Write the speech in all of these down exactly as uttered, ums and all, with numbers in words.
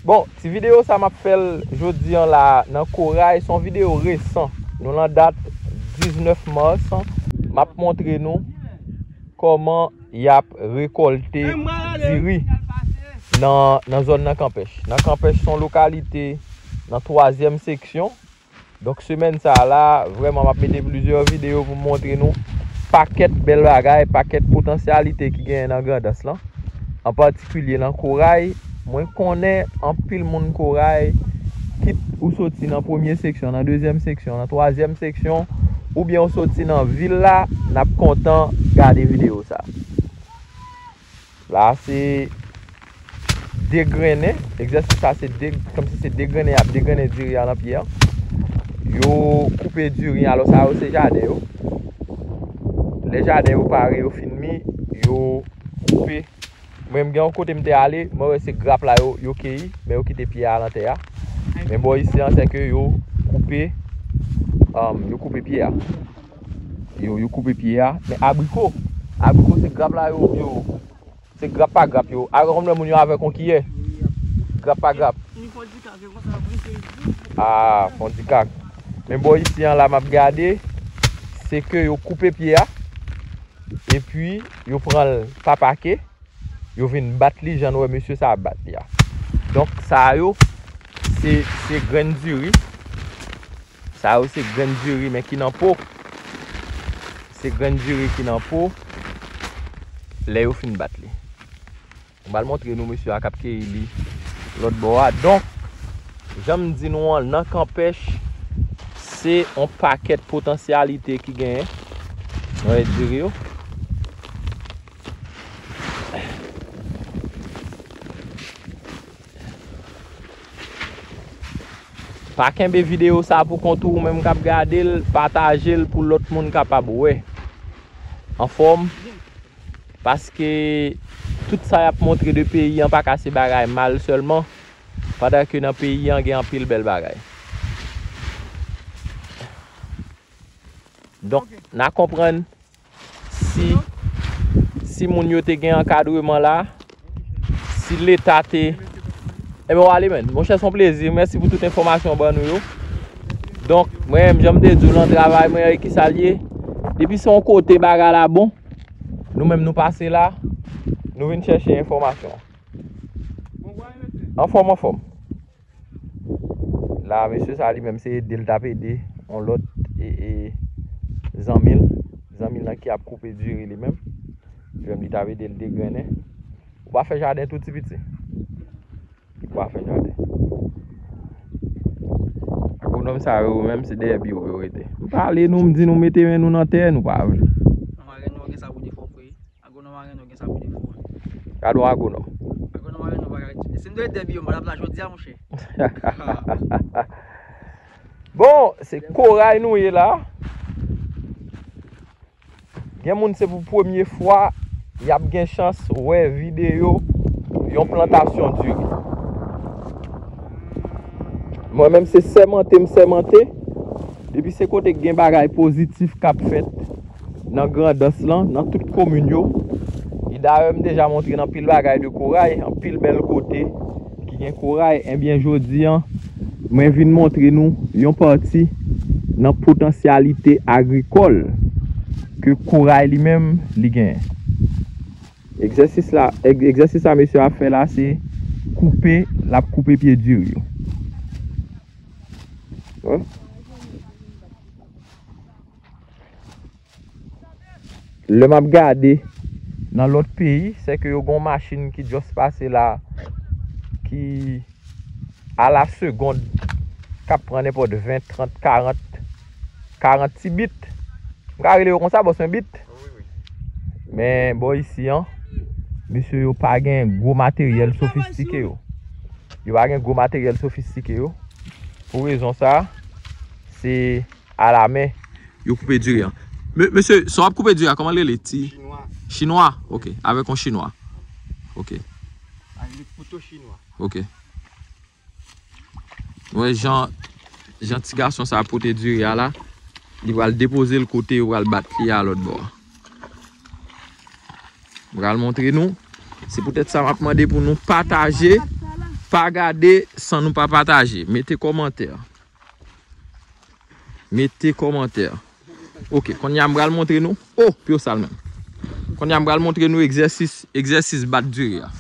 Bon, ti videyo sa m ap fè l jodi an la nan Koray, se yon videyo resan. Nou nan dat diznèf mas, m ap montre nou kòman y ap rekòlte diri nan, nan zòn nan Kanpèch. Nan Kanpèch, se yon lokalite nan twazyèm seksyon. Donk, semèn sa a la, vrèman, m ap mete plizyè videyo pou m montre nou pakèt bèl bagay, pakèt potansyalite ki genyen nan Grandans lan. An patikilye nan Koray, mwen konnen anpil moun Koray, kit ou soti nan premye seksyon, nan dezyèm seksyon, nan twazyèm seksyon, oubyen ou soti nan vil la, n ap kontan gade videyo sa. La, se degrennen. Egzèsis sa, se de, kòmsi se degrennen, y ap degrennen diri a nan pye a. Yo koupe diri a, alò sa yo se jaden yo. Lè jaden yo pare, yo fin mi, yo koupe. Mwen, m gen yon kote m te ale, mwen wè se grap la yo, yo keyi, men yo kite pye a nan tè a. Men bò isi an, se ke yo koupe, um, yo koupe pye a. Yo, yo koupe pye a. Men abriko, abriko se grap la yo, yo, se grap pa grap yo. Abriko kòm lè moun yo avèk yon kiyè. Grap pa grap. Ah, fondikak. Men bò isi an la m ap gade, se ke yo koupe pye a, epi yo pran l pa pake, yo vin bat li jan nou wè mesye sa ap bat li a. Donk, sa yo, se, se grenn diri. Sa yo, se grenn diri, men ki nan po. Se grenn diri ki nan po. Lè yo fin bat li. M pral montre nou mesye a k ap keyi li lòt bò a. Donk, jan m di nou an, nan Kanpèch, se yon pakèt potansyalite ki genyen. Nou wè diri yo. Pa kenbe videyo sa pou kont ou, ou menm k ap gade l, pataje l pou lòt moun kapab wè. Anfòm, paske tout sa y ap montre de peyi an pa ka se bagay mal sèlman, pandan ke nan peyi an gen anpil bèl bagay. Donk, n a konprann si, si moun yo te gen ankadreman la, si Leta te, enben, w ale, menn. Monchè, se yon plezi. Mèsi pou tout enfòmasyon w ban nou yo. Donk, mwen menm, jan m te di w lan, travay mwen e ki sa l ye. Depi se yon kote bagay la bon, nou menm nou pase la, nou vin chèche enfòmasyon. Anfòm, anfòm. La, mesye sa li menm, se ede l t ap ede yon lòt, e, e, zanmi l. Zanmi l lan ki ap koupe diri li menm. Li menm, li t ap ede l degrennen. Ou pa fè jaden tou, ti piti? Ou pa fè jaden. Agwonòm sa yo menm, se dèyè biwo yo rete. M pale nou, m di nou mete men nou nan tè, nou pa vle. Nan marenn nou gen sa pou defo, frè. Agwonòm marenn nou gen sa pou defo. Gade yon agwonòm. Agwonòm marenn nou pa ka. Si m te rete biwo, m pa t ap la jodi a, monchè. Bon, se Koray nou ye la. Gen moun se pou premye fwa y ap gen chans wè videyo yon plantasyon diri. Mwen menm se sèmante m sèmante, depi se kote k gen bagay pozitif k ap fèt nan Grandans lan, nan tout komin yo. E dayè m deja montre n anpil bagay de Koray, anpil bèl kote ki gen Koray. Ebyen, jodi an, mwen vin montre nou yon pati nan potansyalite agrikòl ke Koray li menm li genyen. Egzèsis la, eg-, egzèsis sa mesye a fè la, se koupe, l ap koupe pye diri yo. Wi. Lè m ap gade nan lòt peyi, se ke yo gon machin ki just pase la, ki a la segond, k ap pran nenpòt ven, trant, karant, karant ti bit. M ka rele yo konsa, bòs, men bit. Men bò isi an, mesye yo pa gen gwo materyèl sofistike yo. Yo pa gen gwo materyèl sofistike yo. Pou rezon sa, se alamen yo koupe diri an. Me-, mesye, sa w ap koupe diri a, kòman l rele? Ti chinwa. Chinwa? Ok. Avèk yon chinwa. Ok. Avèk kouto chinwa. Ok. Wè jan, jan ti gason sa pote diri a la. Li pral depoze l kote yo pral bat li a lòt bò a. M pral montre nou. Se poutèt sa m ap mande pou nou pataje. Pa gade san nou pa pataje. Mete kòmantè. Mete kòmantè. Ok, kounye a m pral montre nou. Oh, pye w sal menm. Kounye a m pral montre nou egzèsis, egzèsis bat diri a.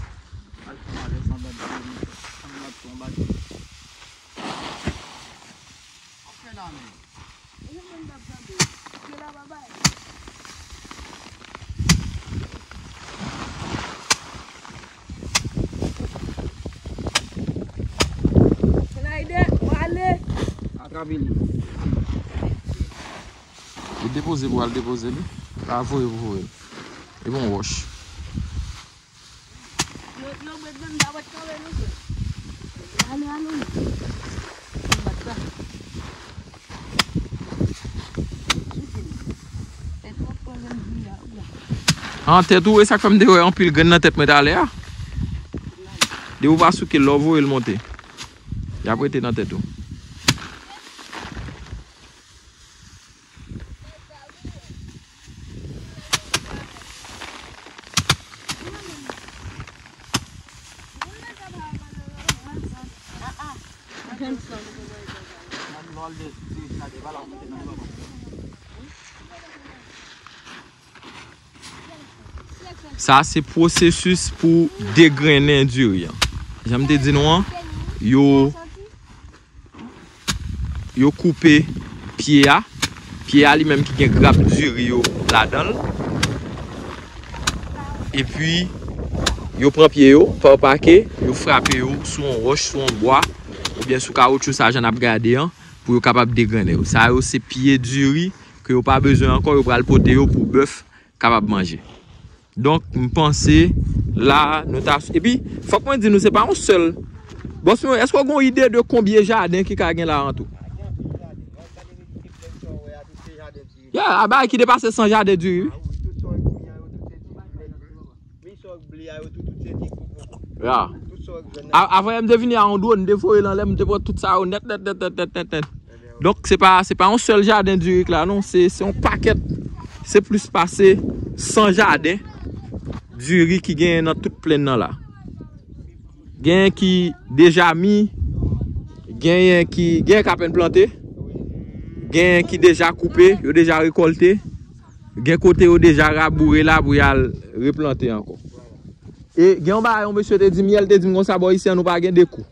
Atrape li. Li depoze pou al depoze li. Pa voye pou voye. Li bon wòch. Yo, yo mèt menm la, wè kanpe nou fè. Ale, ale. Yo bat la. An tèt ou, e sa k fè m te wè anpil grenn nan tèt mwen talè a. Depi w pa souke l, lè w voye l monte. Y ap rete nan tèt ou. Sa se pwosesis pou degrennen diri an. Jan m te di nou an, yo, yo koupe pye a. Pye a li menm ki gen grap diri yo ladan l. Epi, yo pran pye yo, pa pake, yo frape yo sou yon wòch, sou yon bwa, oubyen sou kawotchou sa jan n ap gade an, pou yo kapab degrennen yo. Sa yo se pye diri ke yo pa bezwen ankò, yo pral pote yo pou bèf kapab manje. Donk, m panse la, nou ta, epi, fòk mwen di nou, se pa yon sèl. Bòs mwen, èske w gen yon ide de konbyen jaden ki ka gen la an tou? Ya, a bagay ki depase san jaden diri, wi. Ya. A-, avan yè m te vini a yon dwòn, m te voye l anlè, m te pran tout sa yo nèt, nèt, nèt, nèt, nèt, nèt, nèt. Donk, se pa, se pa yon sèl jaden diri k la, non. Se, se yon pakèt. Se plis pase san jaden diri ki genyen nan tout plenn nan la. Genyen ki deja mi, genyen ki, genyen k apèn plante, genyen ki deja koupe, yo deja rekòlte, gen kote yo deja raboure la pou y al replante ankò. E gen yon bagay, yon mesye te di m yè, l te di m konsa, bò isi a nou pa gen de kou.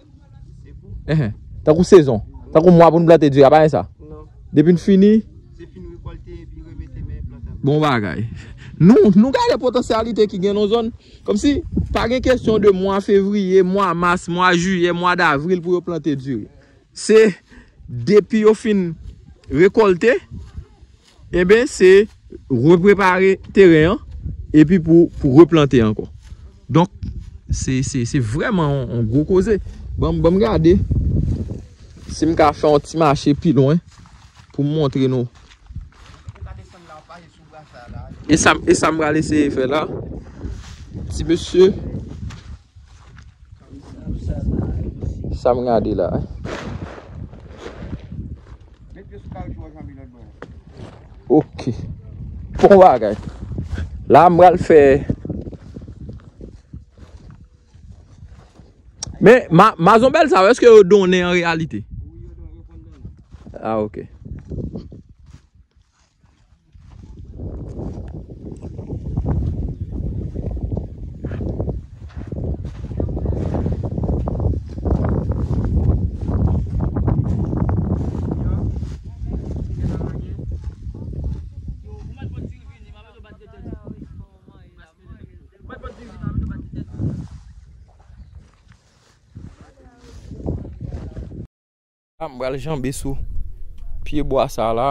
Enhen. Tankou sezon. Tankou mwa pou n plante diri a, pa gen sa. Non. Depi n fini. Se fin rekòlte epi remete men plante. Bon bagay. Nou, nou gade potansyalite ki gen nan zòn. Kòmsi, pa gen kesyon de mwa fevriye, mwa mas, mwa jiyè, mwa davril pou yo plante diri. Se depi yo fin rekòlte, enben, se reprepare teren an, epi pou, pou replante ankò. Donk, se, se, se vrèman yon, yon gwo koze. Ban m, ban m gade si m ka fè yon ti mache pi lwen pou m montre nou. E sa, e sa m pral eseye fè la. Ti mesye. Sa m gade la. Ok. Bon bagay. La m pral fè. Men, ma, mazonbèl sa yo, èske yo donnen an reyalite? Ah, ok. M pral janbe sou pye bwa sa la.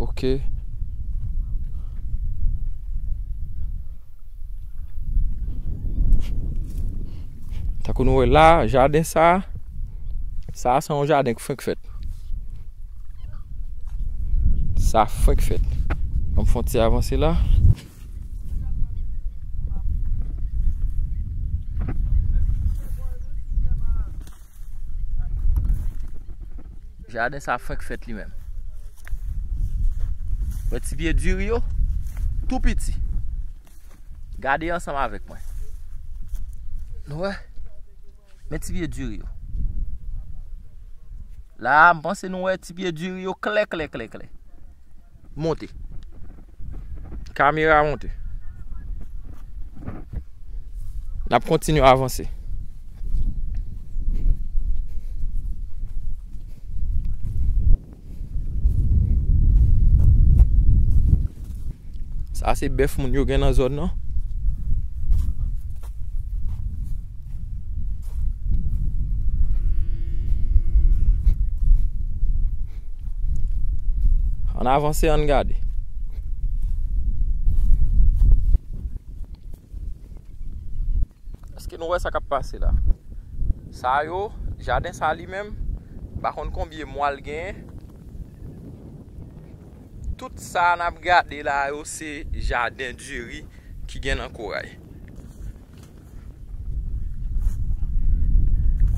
Ok. Tankou nou wè la, jaden sa, sa se yon jaden k fenk fèt. Sa fenk fèt. Ban m fè yon ti avanse la. Jaden sa fenk fèt li menm. Wè ti pye diri yo, tou piti. Gade ansanm avèk mwen. Nou wè? Men ti pye diri yo. La a, m panse nou wè ti pye diri yo klè, klè, klè, klè. Monte. Kamera monte. N ap kontinye avanse. Sa se bèf moun yo gen nan zòn nan. Ann avanse, ann gade. Èske nou wè sa k ap pase la? Sa yo, jaden sa li menm, m pa konn konbyen mwa l genyen. Tout sa n ap gade la yo, se jaden diri ki gen nan Koray.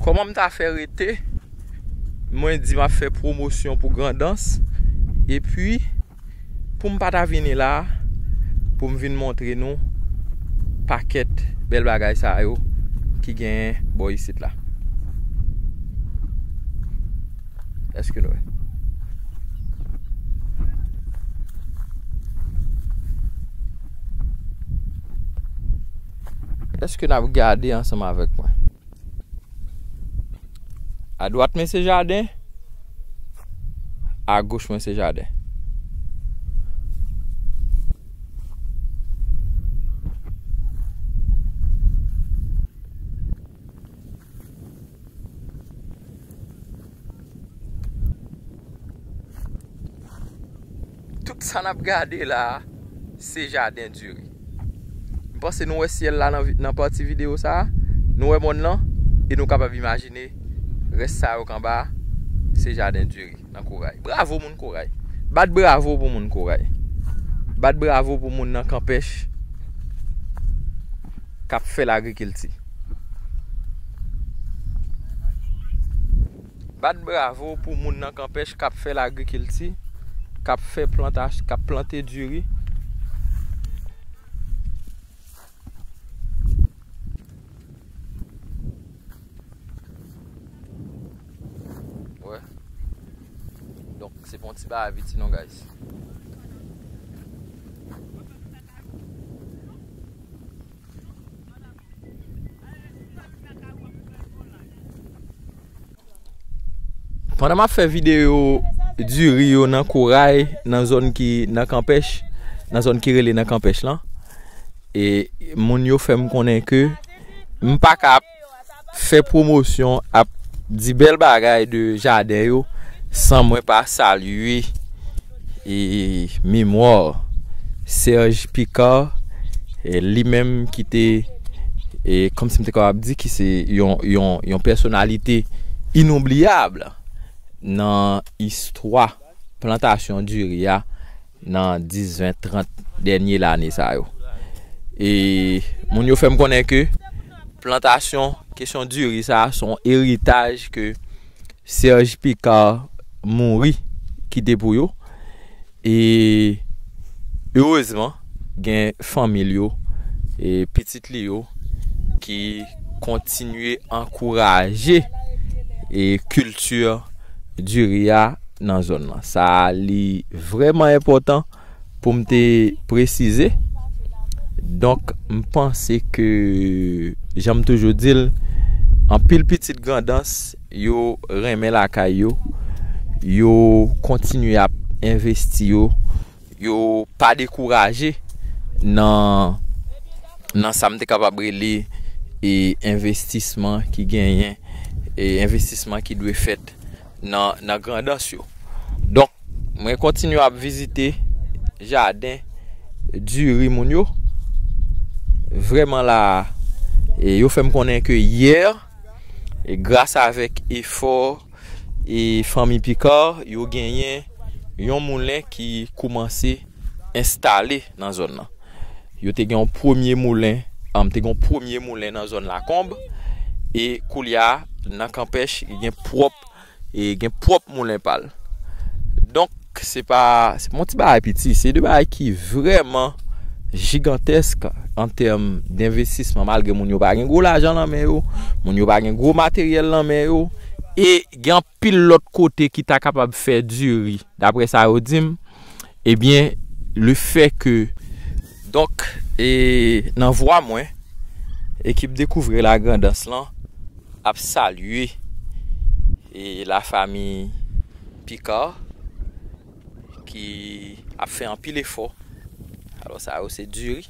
Kòman m ta fè rete? Mwen di m ap fè pwomosyon pou Grandans. Epi, pou m pa ta vini la, pou m vin montre nou pakèt bèl bagay sa yo ki genyen bò isit la. Èske nou wè? Èske n ap gade ansanm avèk mwen? Adwat mwen se jaden, agoch mwen se jaden. Tout sa n ap gade la a, se jaden diri. M panse nou wè syèl la nan vi-, nan pati videyo sa a. Nou wè mòn lan, e nou kapab imajine rès sa yo k anba a, se jaden diri nan Koray. Bravo moun Koray. Bat bravo pou moun Koray. Bat bravo pou moun nan Kanpèch k ap fè lagrikilti. Bat bravo pou moun nan Kanpèch k ap fè lagrikilti, k ap fè plantaj-, k ap plante diri. Wè. Donk, se pa yon ti bagay piti non, guys. Pandan m ap fè videyo diri yo nan Koray, nan zòn ki nan Kanpèch, nan zòn ki rele nan Kanpèch lan, e moun yo fè m konnen ke m pa ka ap fè pwomosyon, ap di bèl bagay de jaden yo san mwen pa salye e memwa Serge Picard, e li menm ki te, e kòmsi m te kapab di ki se yon, yon, yon pèsonalite inoubliyab nan istwa plantasyon diri a nan dis, ven, trant dènye lane sa yo. E moun yo fè m konnen ke plantasyon, kesyon diri sa, se yon eritaj ke Serge Picard mouri kite pou yo. E erezman, gen fanmi l yo e pitit li yo ki kontinye ankouraje e kilti diri a nan zòn nan. Sa li vrèman enpòtan pou m te presize. Donk, m panse ke, jan m toujou di l, anpil pitit Grandans, yo renmen lakay yo, yo kontinye ap envesti yo, yo pa dekouraje nan, nan sa m te kapab rele e envestisman ki genyen, e envestisman ki dwe fèt nan, nan Grandans yo. Donk, mwen kontinye ap vizite jaden diri moun yo. Vrèman la, e yo fè m konnen ke yè, e gras avèk efò e fanmi Picard, yo genyen yon moulen ki koumanse enstale nan zòn nan. Yo te gen yon premye moulen, am, te gen yon premye moulen nan zòn Lakonb, e koulye a, nan Kanpèch, gen pwòp, e gen pwòp moulen pa l. Donk, se pa, se pa yon ti bagay piti, se de bagay ki vrèman jigantèsk an tèm denvestisman, malgre moun yo pa gen gwo lajan nan men yo, moun yo pa gen gwo materyèl nan men yo, e gen anpil lòt kote ki ta kapab fè diri, daprè sa yo di m. Ebyen, le fè ke, donk, e nan vwa mwen, ekip Découvrir la Grand'Anse lan ap salye e lafanmi Picard ki ap fè anpil efò. Alò, sa yo se diri,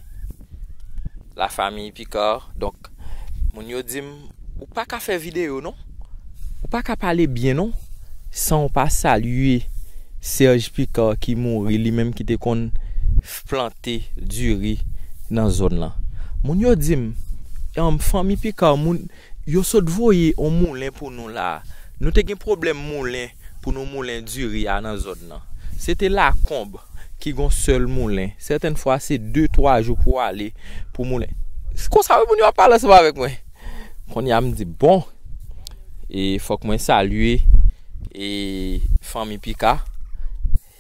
lafanmi Picard. Donk, moun yo di m, ou pa ka fè videyo non, ou pa ka pale byen non, san w pa salye Serge Picard ki mouri, li menm ki te konn plante diri nan zòn lan. Moun yo di m, fanmi Picard, moun yo sot voye yon moulen pou nou la. Nou te gen pwoblèm moulen pou nou moulen diri a nan zòn nan. Se te lakonb ki gon sèl moulen. Sètèn fwa se de twa jou pou ale pou moulen. Konsa wi, moun yo ap pale ansanm avèk mwen. Kounye a m di bon, e fòk mwen salye e fanmi Pika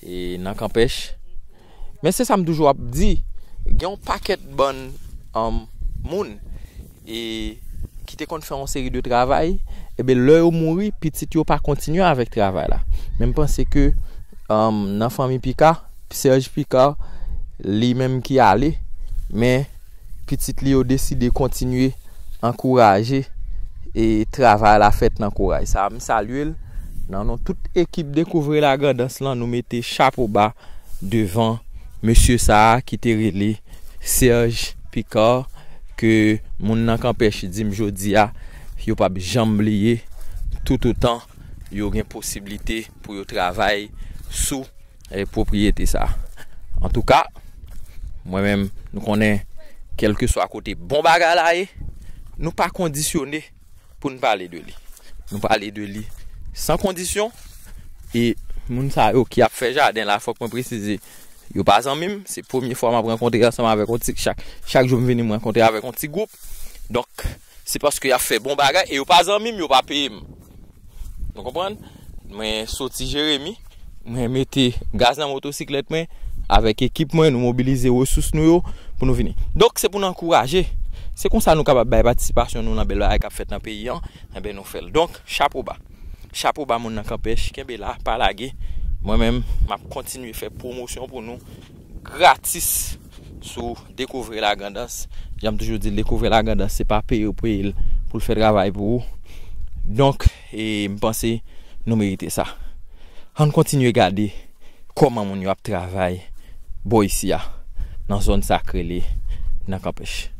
e nan Kanpèch. Men se sa m toujou ap di, gen yon pakèt bann um, moun e ki te konn fè yon seri de travay, ebe lè yo mouri, pitit yo pa kontinye avèk travay la. Men m panse ke um, nan fanmi Pika, Serge Pika, li menm ki ale, men pitit li yo deside kontinye ankouraje e travay la fèt nan kouraj. Sa a, m salye l nan non tout ekip Découvrir la Grand'Anse lan, nou mete chapo ba devan mesye sa a ki te rele Serge Picard, ke moun nan Kanpèch di m jodi a, yo p ap janm bliye, toutotan yo gen posiblite pou yo travay sou e pwopriyete sa. Antouka, mwen menm, nou konnen, kèlkeswa kote bon bagay la ye, nou pa kondisyone pou n pale de li. Nou pale de li san kondisyon. E moun sa yo ki ap fè jaden la, fòk mwen presize, yo pa zanmi m. Se premye fwa m ap rankontre ansanm avèk yon ti, chak, chak jou m vini, m rankontre avèk yon ti gwoup. Donk, se paske y ap fè bon bagay e yo pa zanmi m, yo pa peye m. Nou konprann? Mwen soti Jeremi, mwen mete gaz nan motosiklèt mwen, avèk ekip mwen, nou mobilize resous nou yo pou nou vini. Donk, se pou n ankouraje. Se konsa nou kapab bay patisipasyon nou nan bèl bagay k ap fèt nan peyi an, enben nou fè l. Donk, chapo ba. Chapo ba moun nan Kanpèch, kenbe la, pa lage. Mwen menm, m ap kontinye fè pwomosyon pou nou gratis sou Découvrir la Grand'Anse. Jan m toujou di l, Découvrir la Grand'Anse, se pa peye yo peye l pou l fè travay pou ou. Donk, e, m panse nou merite sa. Ann kontinye gade kòman moun yo ap travay bò isi a, nan zòn sa k rele nan Kanpèch.